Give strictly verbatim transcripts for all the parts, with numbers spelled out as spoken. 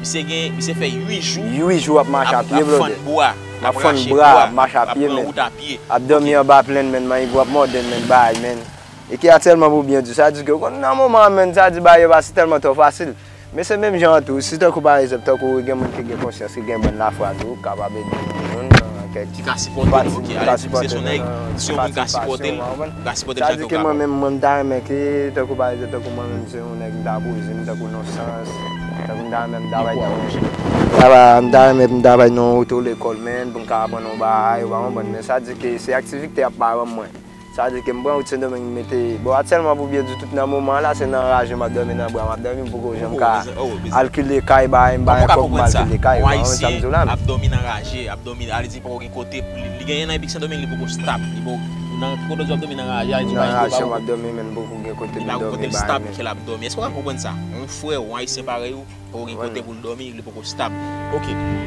Misye gen, misye fè uit jou. Uit jou ap mache a pye, blòdè. M ap fann bwa, m ap fann bra, ap mache a pye, men. Ap dòmi anba plenn, men, manyen gwo ap mòde, men, bay, men. E ki aktyèlman pou byen di, sa di ke w konn nan moman an, men, sa di bagay yo pase tèlman twò fasil. Men se menm jan an tou, si tankou pa egzanp, tankou gen moun ki gen konsyans, ki gen bòn lafwa tou, kapab ede yon moun nan kèk. Ki ka sipòte l, ok, ale di misye se yon nèg, si yon moun ka sipòte l, ou ka sipòte l jan ke w kapab. Sa di ke mwen menm, mwen, m ta renmen ke, tankou pa egzanp, tankou mwen menm, se yon nèg, m ta poze m, tankou nan sans, tankou m ta renmen m ta bay nan, m ta bay nan oto lekòl, men, pou m ka aprann yon bagay, ou pa konprann, men sa di ke se aktivite y ap ba mwen. Sa di ke m pran wout Sendomeng, m mete, bon, aktyèlman, pou byen di, tout nan moman an la, se nan raje m ap dòmi, nan bra m ap dòmi, m poko janm ka alkile kay, bay, m pa gen kòb pou m alkile kay, ou pa konprann sa m di w la, men. Ap dòmi nan raje, ap dòmi, ale di poko gen kote, li, li genyen nan Ebik Sendomeng, li poko stab, li poko, nan ki kote w di w ap dòmi nan raje, ale di pa gen kote, pa gen kote. Nan raje m ap dòmi, men m poko gen kote pou m dòmi, bay, men. Li pa gen kote l stab, ke l ap dòmi. Èske w ka konprann sa? Yon frè w, yon ayisyen parèy ou, poko gen kote pou l dòmi, li poko stab. Ok.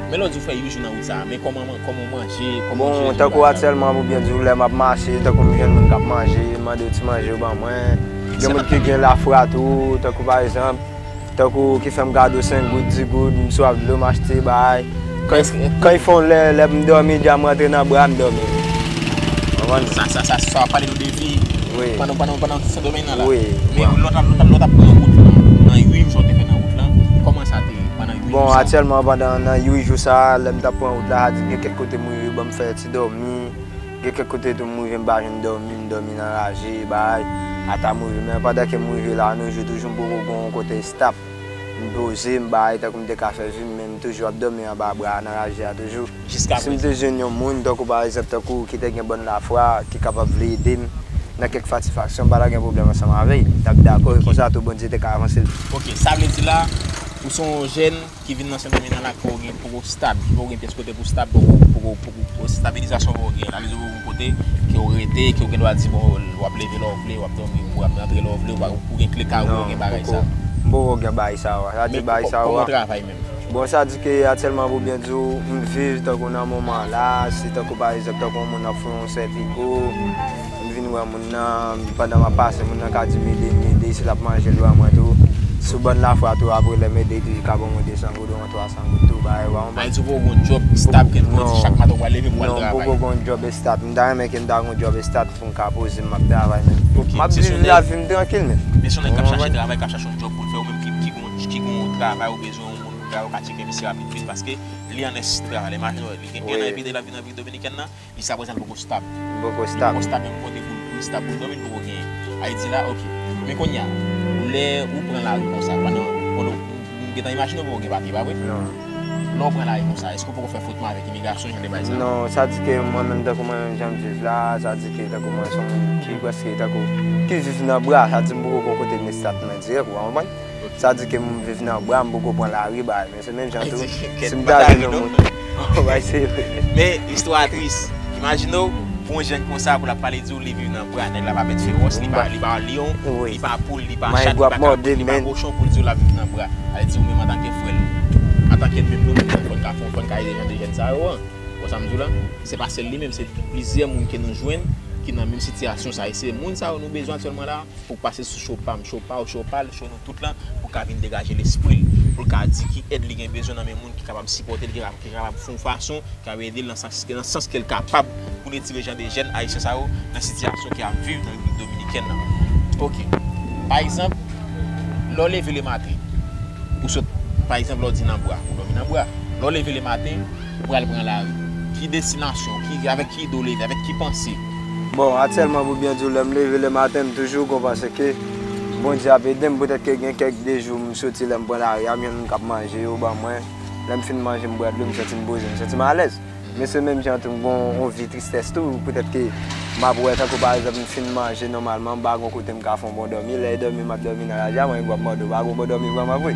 Men lè w di w fè uit jou nan wout sa a, men kòman, kòman w manje, kòman w jere bagay sa yo? Bon, tankou aktyèlman, pou byen di w, lè m ap mache, tankou m jwenn moun k ap manje, m mande yo ti manje yo ban mwen. Gen moun ki gen lafwa tou, tankou pa egzanp, tankou ki fè m kado senk goud, dis goud, m swaf dlo, m achte, bay. Kan, kan y fè yon lè, lè m dòmi, dja m rantre nan bra, m dòmi. Konprann? Sa, sa, sa, sa w ap pale nou de vi pandan, pandan, pandan Sendomeng nan la. Wi. Men lè w t ap, lè w t ap, lè w t ap pran wout lan, nan uit jou sa w te fè nan wout lan, kòman sa te ye pandan uit jou sa? Bon, aktyèlman, pandan, nan uit jou sa, lè m t ap pran wout la, sa di gen kèk kote m rive, ban m fè ti dòmi. Gen kèk kote tou m rive m pa jwenn dòmi, m dòmi nan raje, bay. Ata m rive, men pandan ke m rive la, nou jou toujou m poko gen yon kote estab. M poze, m bay, tankou m te ka fè vi m, men m toujou ap dòmi anba bra a nan raje a toujou. Si m te jwenn yon moun, tankou pa egzanp, tankou ki te gen bòn lafwa, ki kapab vle ede m nan kèk satisfaksyon, m pa ta gen pwoblèm ansanm avè l. M t ap dakò, e konsa tou Bondye te ka avanse l. Ok, sa vle di la, ou se yon jèn ki vin nan Sendomeng nan la, ke w gen poko stab, ki poko gen pyès kote pou stab, poko, poko, poko, stabilizasyon poko gen. Sa vle di w poko gen kote ke w rete, ke w gen dwa di, bon, w ap leve lè w vle, w ap dòmi, w ap rantre lè w vle, w pa, ou gen kle kay ou, ou gen bagay sa. Non, m poko, m poko gen bagay sa yo. Sa di bagay sa yo. Men kò-, kòman w travay menm? Bon, sa di ke aktyèlman, pou byen di w, m viv tankou nan moman an la, si tankou pa egzanp, tankou yon moun ap fè yon sèvi pou ou, m vin wè moun nan, pandan m ap pase, moun nan ka di m ede m, ede, si l ap manje, l ban mwen tou. Sou bòn lafwa tou, apre lè m ede, li ka ban m yon desan goud, yon twa san goud tou, bagay, ou pa konprann? Sa vle di w poko gen yon djòb estab ke w di chak maten w pral leve, w pral travay? Non, m poko gen yon djòb estab. M ta renmen ke m ta gen yon djòb estab pou m ka poze m, m ap travay, men. Ok, m ap viv lavi m trankil, men. Men se yon nèg k ap chache travay, k ap chache yon djòb pou l fè, ou menm ki, ki gon, ki gon travay, ou bezwen yon moun pou travay, ou ka tcheke misye rapid vit, paske li an estravay. Imajine w, li gen en an epi de l ap viv nan Repiblik Dominikèn nan, jiskaprezan li poko stab. Li poko stab. Li poko stab menm kote pou l, pou l stab, pou l dòmi, li poko genyen. Ayiti la, ok. Men kounye a, lè ou pran lari konsa, pandan, pandan ou, ou gentan imajine w poko gen papye, pa vre? Non. Lè w pran lari konsa, èske w poko fè fwotman avèk imigrasyon, jan de bagay sa yo? Non, sa di ke mwen menm, tankou mwen menm jan m viv la, sa di ke tankou mwen se yon moun ki prèske tankou, ki viv nan bra, sa di m poko gon kote m estab nan dirèk, ou pa konprann? Sa di ke m viv nan bra, m poko pran lari, bay. Men se menm jan tou, si m ta jwenn yon moun. Bay, se vre. Men istwa a tris. Imajine w, pou yon jèn konsa, pou l ap pale di w, li viv nan bra, nèg la pa bèt fewòs, li pa, li pa lyon, li pa poul, li pa chat, li pa kabrit, li pa kochon, pou l di w l ap viv nan bra. Ale di w menm antanke frè l, antanke nou menm, nou menm, fò n ka, fò n ka ede jan de jèn sa yo an. Ou konprann sa m di w la? Se pa sèl li menm, se plizyè moun ke nou jwenn ki nan menm sitiyasyon sa. E se moun sa yo nou bezwen aktyèlman la, pou pase sou cho pa m, cho pa w, cho pa l, cho nou tout lan, pou ka vin degaje lespri l, pou l ka di ki èd li gen bezwen nan men moun ki kapab sipòte l, ki kapab, ki kapab fè yon fason, ki kapab ede l nan sans, nan sans ke l kapab, pou n retire jan de jèn ayisyen sa yo nan sitiyasyon ke y ap viv nan Repiblik Dominikèn nan. Ok. Pa egzanp, lè w leve lematen, ou sot, pa egzanp, lè w di nan bra, ou dòmi nan bra. Lè w leve lematen, ou pral pran lari. Ki destinasyon, ki, avèk ki ide w leve, avèk ki panse? Bon, aktyèlman, pou byen di w, lè m leve lematen, m toujou gon panse ke Bondye ap ede m, poutèt ke gen kèk de jou m soti, lè m pran lari a, m jwenn moun k ap manje, yo ban mwen. Lè m fin manje, m bwè dlo, m santi m poze, m santi m alèz. Men se menm jan tou, m gon yon vi tristès tou, poutèt ke m ap wè, tankou pa egzanp, m fin manje nòmalman, m pa gon kote m ka fè yon bon dòmi, lè e dòmi m ap dòmi nan raje a, mwen, m ap mande w, pa gon bon dòmi vrèman vre.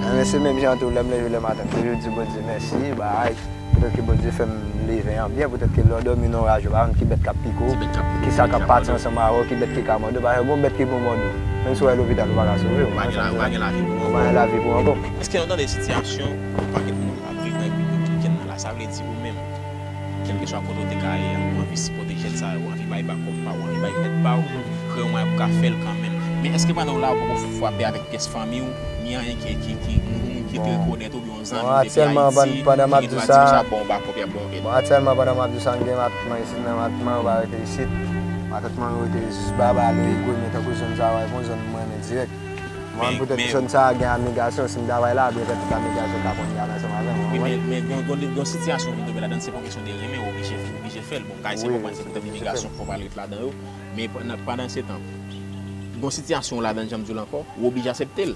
Men se menm jan tou, lè m leve lematen, m toujou di Bondye mèsi, bay. Poutèt ke Bondye fè m leve an byen, poutèt ke lè w dòmi nan yon raje, ou pa konn ki bèt k ap pike w, kisa k ap pati ansanm avè w, ki bèt ki ka mòde w, pa gen yon bèt ki pou mòde w. Menm si w al lopital, ou pa ka sove w. Ou pa gen la, ou pa gen lavi pou w ankò. Ou pa gen lavi pou w ankò. Èske nou tande sitiyasyon yon pakèt moun ap viv nan Repiblik Dominikèn nan la? Sa vle di ou menm, kèlkeswa kote w te ka ye a, ou anvi sipòte jèn sa yo, ou anvi bay bakòp pa w, ou anvi bay èd pa w, kreye yon mwayen pou w ka fè l kanmenm. Men èske pandan w la, ou poko frape avèk pyès fanmi w, ni anyen ki, ki, ki, moun, ki te rekonèt ou byen yon zanmi ou depi Ayiti, ki gen dwa di konsa, bon, w pa kòb, y ap ba w èd. Bon, aktyèlman, pandan m ap di sa, m gen matant mwen isit, men matant mwen yo pa rete isit. Matant mwen yo rete jis Babalo, Egwe, men tankou zòn sa a, w pa wè, bon, zòn mwen renmen dirèk. Mwen, poutèt zòn sa a gen amigasyon, si m ta bay la, byen fè tout amigasyon ta konn ye ansanm avè m, ou konprann? Wi, men, men gen, gen, gen yon sitiyasyon ki tonbe ladan, se pa yon kesyon de renmen, ou oblije, ou oblije fè l. Bon, kay se pa pase poutèt imigrasyon, fò w pa al ret ladan yo. Men pandan, pandan se tan, gen yon sitiyasyon ladan, jan m di w la ankò, ou oblije aksepte l.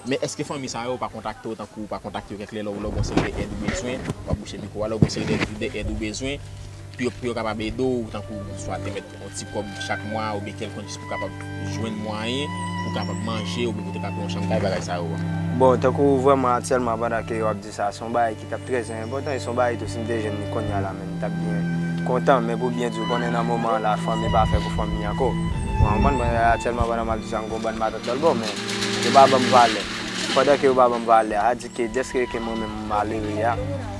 Men èske fanmi sa yo pa kontakte w, tankou w pa kontakte yo kèk lè, lè w, lè w gen yon seri de èd ou bezwen, w ap bouche mikwo a, lè w gen yon seri de, de èd ou bezwen, pou yo, pou yo kapab ede w, tankou swa te mèt yon ti kòb chak mwa, oubyen kèlkonk, jis pou w kapab jwenn mwayen, pou w kapab manje, oubyen pou w te ka peye yon chanm kay, bagay sa yo a? Bon, tankou vrèman aktyèlman, pandan ke w ap di sa, se yon bagay ki t ap trè enpòtan, e se yon bagay tou, si m te jwenn li kounye a la, men m t ap byen kontan, men pou byen di w, konnen nan moman an la, fanmi pa fè pou fanmi ankò. Ou konprann? Mwen, aktyèlman, pandan m ap di sa, m gen yon bann matant lòt bò, men yo pa ban m valè. Pandan ke yo pa ban m valè, sa di ke dèske ke mwen menm m malere a,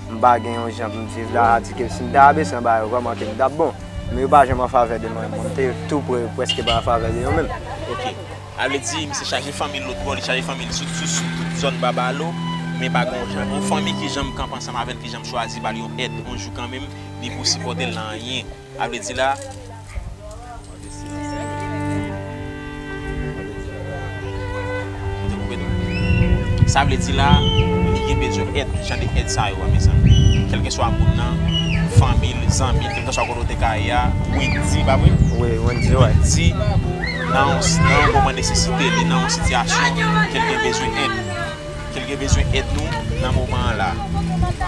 m pa gen yon jan pou m viv la, sa di ke si m ta abese anba yo, vrèman ke m t ap bon. Men yo pa janm an favè de mwen, mwen m te tou pre, prèske pa an favè de yo menm. Ok. Sa vle di, misye chaje fanmi l lòt bò, li chaje fanmi l sou, sou, sou tout zòn Babalo, men pa gen yon jan, yon fanmi ki janm kanpe ansanm avè l, ki janm chwazi ba l yon èd, yon jou kanmenm, ni pou sipòte l nan anyen. Sa vle di la, sa vle di la, li gen bezwen èd, jan de èd sa yo a, mezanmi. Kèlkeswa moun nan, fanmi l, zanmi l, kèlkeswa kote w te ka ye a, Wendy, pa vre? Wi, Wendy, wi. Wendy, nan yon, nan yon moman nesesite, li nan yon sitiyasyon ke l gen bezwen èd. Ke l gen bezwen èd nou nan moman an la.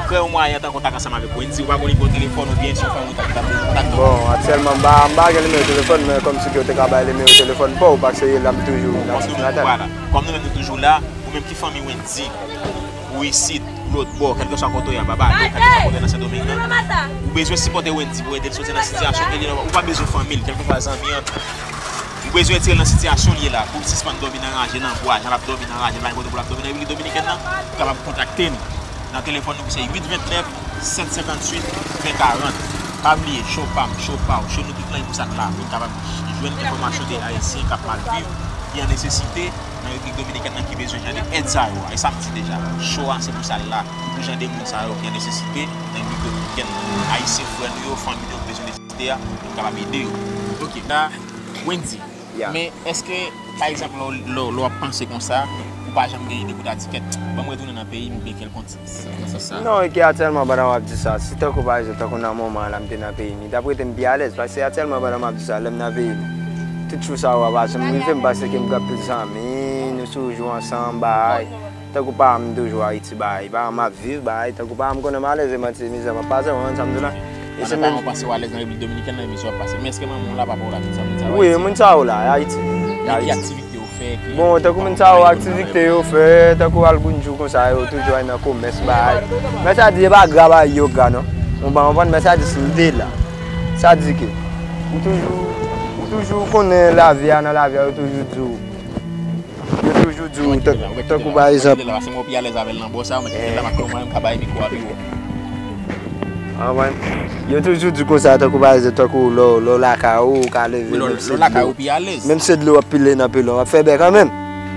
Kreye yon mwayen antre an kontak ansanm avèk Wendy, ou pa gen nimewo telefòn oubyen se yon fanmi ou t ap, t ap bezwen kontakte w? Bon, aktyèlman, m pa, m pa gen nimewo telefòn, men kòmsi ke w te ka bay nimewo telefòn pa w, paske la m toujou nan Cincinnati. Vwala. Kòm nou menm nou toujou la, ou menm ki fanmi Wendy, ou isit, ou lòt bò, kèlkeswa kote w ye a, Babalo, kèlkeswa kote w ye nan Sendomeng nan, ou bezwen sipòte Wendy pou ede l soti nan sitiyasyon ke li nan, ou pa bezwen fanmi l, kèlkeswa zanmi an, ou bezwen retire l nan sitiyasyon l ye la, pou l sispann dòmi nan raje, nan bwa, jan l ap dòmi nan raje, l pa gen kote pou l ap dòmi nan Repiblik Dominikèn nan, ou kapab kontakte n nan telefòn nou ki se uit vennèf, sèt senkantuit, ven karant. Pa bliye, cho pa m, cho pa w, cho nou tout lan, e pou sa k la, pou n kapab jwenn enfòmasyon de Ayisyen k ap mal viv, ki an nesesite nan Repiblik Dominikèn nan, ki bezwen jan de èd sa yo a. E sa m di deja, cho a se pou sa l la, pou jan de moun sa yo ki an nesesite nan Repiblik Dominikèn nan. Ayisyen frè nou yo, fanmi nou yo ki bezwen nesesite a, pou n kapab ede yo. Ok, la, Wendy. Ya. Men èske, pa egzanp, lè w, lè w, lè w ap panse konsa, ou pa janm gen ide pou ta di, "Kèt, ban m retounen nan peyi m," oubyen kèlkonk ti, nan sans sa? Non, e ke aktyèlman, pandan w ap di sa, si tankou, pa egzanp, tankou nan moman an la, m te nan peyi m, li t ap rete m pi alèz, paske aktyèlman, pandan m ap di sa, lè m nan peyi m, tout chou sa yo a pa janm rive m, paske m gen anpil zanmi, nou toujou ansanm, bay. Tankou pa m toujou Ayiti, bay, pa m ap viv, bay, tankou pa m konnen m alèz, e manti, e mizè m ap pase, w konprann sa m di w la? E se menm. Pandan pa w panse w alèz nan Repiblik Dominikèn nan, e mizè w ap pase. Men èske manman w la pa ba w lajan sa moun sa yo Ayiti? Wi, moun sa yo la, Ayiti. Men ki aktivite yo fè ki... Bon, tankou moun sa yo, aktivite yo fè, tankou al gounjou konsa, yo toujou al nan komès, bay. Men sa di, e pa gra bay yo gra, non. Ou pa konprann, men sa di, si m te la. Sa di ke, ou toujou, ou toujou konnen lavi a, nan lavi a, yo toujou di w, Yo toujou di w, tankou pa egzanp. Paske mwen pi alèz avè l nan bò sa, mwen kite l la, m ap fè yon mwayen m ka bay mikwo a pi wo. Anvan, yo toujou di konsa, tankou pa egzanp, tankou lè w, lè w lakay ou, ou ka leve, menm se dlo, menm se dlo w ap pile nan pelon, w ap fè bè kanmenm.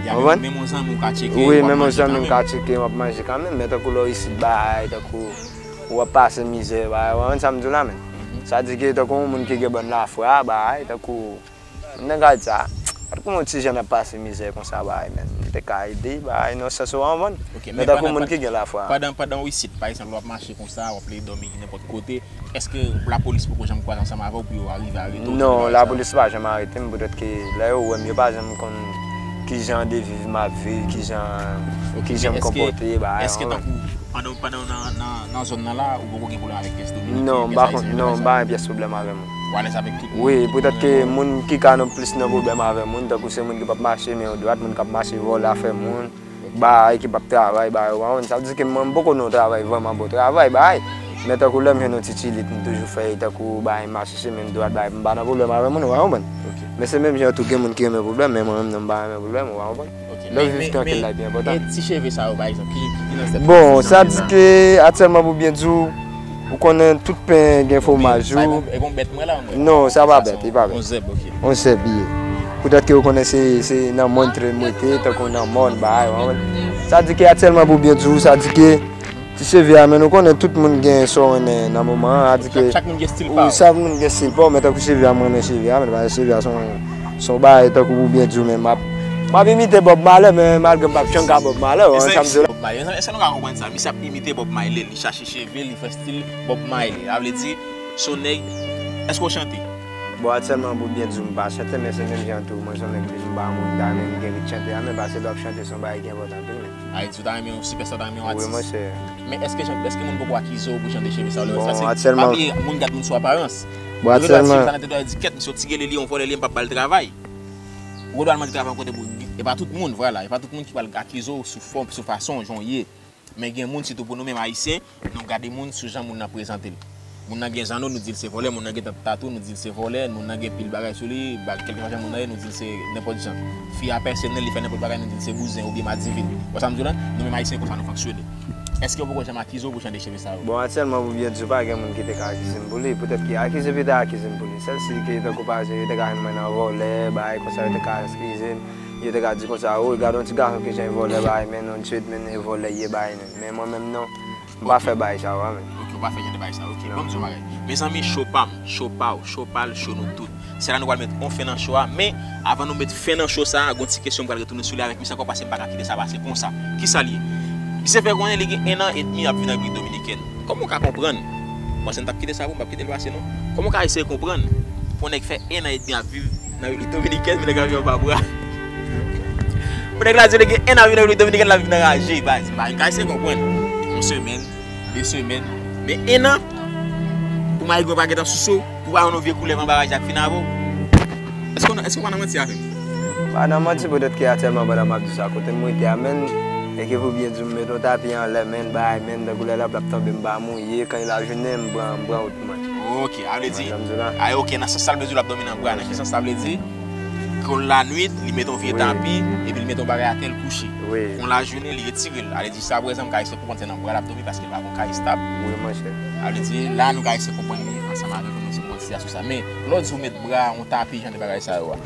Anvan? Menm yon zanmi w ka tcheke, wi, menm yon zanmi w ka tcheke, w ap manje kanmenm, men tankou lè w isit bay, tankou w ap pase mizè bay, w konprann sa m di w la, men. Sa di ke tankou yon moun ki gen bòn lafwa, bay, tankou M nan kay sa, pa t konn yon ti jan ap pase mizè konsa, bay, men m te ka ede, bay, nan sans ou konprann. Men tankou moun ki gen lafwa. Pandan, pandan w isit, pa egzanp, w ap mache konsa, w ap leve dòmi nenpòt kote, èske lapolis poko janm kwaze ansanm avè w pou yo arive arete w? Non, lapolis pa janm arete m, poutèt ke lè yo wè m, yo pa janm konn ki jan de viv m ap viv, ki jan, ki jan m konpòte, bay, èske tankou pandan, pandan w nan, nan, nan zòn nan la, ou poko gen pwoblèm avèk pyès dominiken, pyès ayisyen, pyès ayisyen? Non, m pa konn, non, m pa gen pyès pwoblèm avè moun. Ou alèz avèk tout moun? Wi, poutèt ke moun ki ka nan plis nan pwoblèm avè moun, tankou se moun ki p ap mache men yo dwat, moun k ap mache vòlè afè moun, bay, ki p ap travay, bay, ou konprann? Sa vle di ke mwen, m poko nan yon travay vrèman bon travay, bay. Men tankou lè m jwenn yon ti tchilit, m toujou fè, tankou, bay, m mache chemen m dwat, bay, m pa nan pwoblèm avè moun, ou konprann? Men se menm jan tou, gen moun ki renmen pwoblèm, men mwen menm, non, m pa renmen pwoblèm, ou konprann? Lè w viv trankil la, pi enpòtan. E ti cheve sa yo, pa egzanp, ki, ki, ki nan tèt ou? Bon, sa di ke aktyèlman, pou byen di w, ou konnen tout pen gen fwomaj ou. E bon bèt mwen la, mwen? Non, sa pa bèt, e pa bèt. On zèb, ok. On zèb, ye. Poutèt ke ou konnen se, se nan mòn trè m rete, tankou nan mòn, bay, ou konprann? Sa di ke aktyèlman pou byen di w, sa di ke ti cheve a, men nou konnen tout moun gen sa w renmen nan moman an, sa di ke Chak moun gen stil pa yo. Chak moun gen stil pa w, men tankou cheve a, mwen renmen cheve a, men pa cheve a se yon se yon bagay tankou pou byen di w, men m ap m ap imite Bob Marley, men malgre m p ap changa Bob Marley, w konprann sa m di w la. Bob Marley, èske nou ka konprann sa? Misye ap imite Bob Marley, li chache cheve, li fè stil Bob Marley. Sa vle di, se yon nèg, èske w chante? Bon, aktyèlman, pou byen di w, m pa chante, men se menm jan tou, mwen se yon nèg plis m pa moun ta renmen m gen rit chante a, men pase lè w ap chante, se yon bagay ki enpòtan anpil, men. Ayiti, w ta renmen yon sipèsta, w ta renmen yon atis. Wi, monchè. Men èske, èske moun poko akize w pou jan de cheve sa w lè w fè? Bon, aktyèlman. Paske moun gad moun sou aparans. Bon, aktyèlman. Yo gade cheve sa nan tèt yo, yo di, "Kèt, misye yon ti gele, li yon vòlè, li, m p ap ba l travay." Ou dwe al mande travay yon kote pou, e pa tout moun, vwala, e pa tout moun ki pral akize w sou fòm, sou fason, jan w ye. Men gen moun, sitou pou nou menm Ayisyen, nou gade moun sou jan moun nan prezante l. Moun nan gen zanno, nou di l se vòlè, moun nan gen tatou, nou di l se vòlè, moun nan gen pil bagay sou li, ba- kèlkeswa jan moun nan ye, nou di l se nenpòt jan. Fi a pèse n, li fè nenpòt bagay, nou di l se bouzen oubyen madivin. Ou wè sa m di w la? Nou menm Ayisyen, konsa nou fonksyone. Èske yo poko janm akize w pou jan de cheve sa yo? Bon, aktyèlman, pou byen di w, pa gen moun ki te ka akize m pou li. Poutèt ki akize yo te akize m pou li. Sèl si ke tankou pa egzanp, yo te ka jwenn mwen nan vòlè, bagay konsa, yo te ka akize m. Yo te ka di konsa, "O, gade yon ti gason ki jan e vòlè, bagay, men non, Jade, men e vòlè ye, bagay, men." Men mwen menm non, m pa fè bagay sa yo a, men. Ok, ou pa fè jan de bagay sa yo, ok. Ban m di w yon bagay. Mezanmi, cho pa m, cho pa w, cho pa l, cho nou tout. Se la nou pral met yon fen nan cho a, men avan nou met fen nan cho sa a, gon ti kesyon m pral retounen sou li avèk misye ankò, paske m pa ka kite sa pase konsa. Kisa l ye? Misye fè konnen li gen en an edmi ap viv nan Repiblik Dominikèn. Kòman w ka konprann? Bon, si n t ap kite sa pou m, m p ap kite l pase non. Kòman w ka eseye konprann pou yon nèg fè en an edmi ap viv nan Repiblik Dominikèn, men nèg la viv anba bra? Pou nèg la di li gen en an ap viv nan Repiblik Dominikèn, l ap viv nan raje, baz. M pa menm ka eseye konprann. Yon semèn, de semèn, men en an, pou mayi gwo pa gentan souse w, pou pa yon vye koulèv anba raje ak fin avè w. Èske w nan- èske w pa nan manti avè m? Pa nan manti, poutèt ke aktyèlman pandan m ap di sa, kote m rete a, men, e ke pou byen di m, met yon tapi anlè, men, bay, men, tankou lè lapli ap tonbe, m pa mouye, kan e lajounen, m pran, m pran wout mwen. Ok, a vle di, a, ok, nan sans sa l vle di w l ap dòmi nan bra, nan ki sans sa vle di? Kon lannwit, li met yon vye tapi, epi li met yon bagay atè, l kouche. Kon lajounen, li retire l. A vle di, jiska prezan, m ka eseye konprann se nan bra l ap dòmi paske l pa gon kay estab. Wi, monchè. A vle di, la, nou ka eseye konprann li ansanm avèk nou, nou se konn sitiyasyon sa. Men, lè w di w met bra, yon tapi, jan de bagay sa yo a.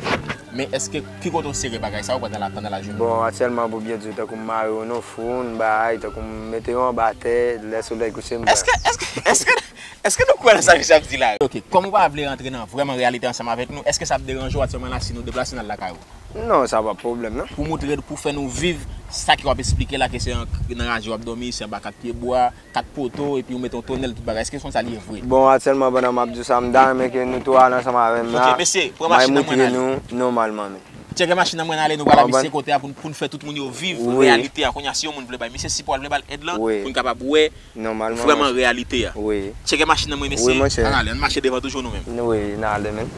Men èske, ki kote w sere bagay sa yo pandan la, pandan lajounen? Bon, aktyèlman, pou byen di w, tankou m mare yo nan fou, m bay, tankou m mete yo anba tè, lè solèy kouche, m pran. Èske, èske, èske, èske nou kwè nan sa misye ap di la? Ok, kòm ou pa vle rantre nan vrèman reyalite ansanm avèk nou, èske sa ap deranje w aktyèlman la si nou deplase n al lakay ou? Non, sa pa pwoblèm, non. Pou moutre, pou fè nou viv sa ke w ap esplike la, ke se an- nan raje w ap dòmi, se anba kat pye bwa, kat poto, epi ou mete yon tonèl, tout bagay. Èske se konsa li ye vre? Bon, aktyèlman, pandan m ap di w sa, m ta renmen ke nou tou al ansanm avè m la. Ok, mesye, pran machin nan mwen n ale. M ay moutre nou nòmalman, men. Tcheke machin nan mwen n ale, nou pral misye kote a pou n, pou n fè tout moun yo viv reyalite a. Kounye a, si yon moun vle bay misye sipò, l vle ba l èd lan, pou n kapab wè vrèman reyalite a. Tcheke machin nan mwen, mesye. Ann ale, ann mache devan toujou nou menm. Wi, n ale, men.